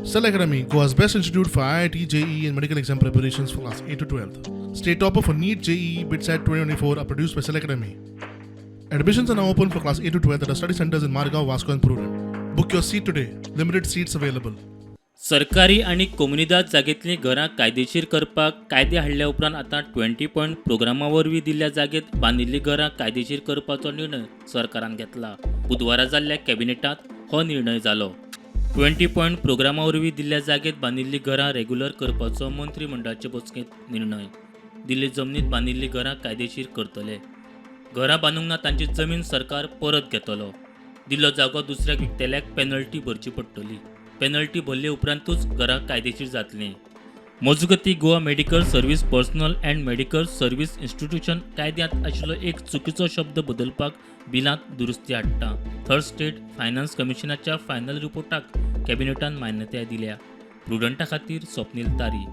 Cell Academy, Goa's best institute for IIT, JEE, and medical exam preparations for class 8 to 12. State topper for NEET, JEE, BITSAT 2024 are produced by Cell Academy. Admissions are now open for class 8 to 12 at our study centers in Margao, Vasco, and Prudent. Book your seat today. Limited seats available. सरकारी आनी कोमुनिदाद जागेंतलीं घरां कायदेशीर करपाक कायदे हाडल्या उपरांत आतां twenty point प्रोग्रामा वरवीं दिल्ल्या जागेंत बांदिल्लीं घरां कायदेशीर करपाचो निर्णय सरकारान घेतला. बुधवारा जाल्ल्या कॅबिनेटांत हो निर्णय जालो. ट्वेंटी पॉयंट प्रोग्रामा वरवीं दिल्ल्या जागेंत बांदिल्लीं घरां रेग्युलर करपाचो मंत्रीमंडळाचे बसकेंत निर्णय. दिल्ली जमनीत बांदिल्लीं घरां कायदेशीर करतले. घरां बांदूंक ना तांची जमीन सरकार परत घेतलो. दिल्लो जागो दुसऱ्याक विकतल्याक पेनल्टी भरची पडटली. पेनल्टी भरले उपरांतूच घरां कायदेशीर जातलीं. मजगतीं, Goa Medical Service Personnel and Medical Service Institution कायद्यांत आशिल्लो एक चुकीचो शब्द बदलपाक बिलांत दुरुस्ती हाडटा. थर्ड स्टेट फायनान्स कमिशनाच्या फायनल रिपोर्टाक कॅबिनेटान मान्यताय दिल्या. प्रुडंटा खातीर स्वप्नील तारी.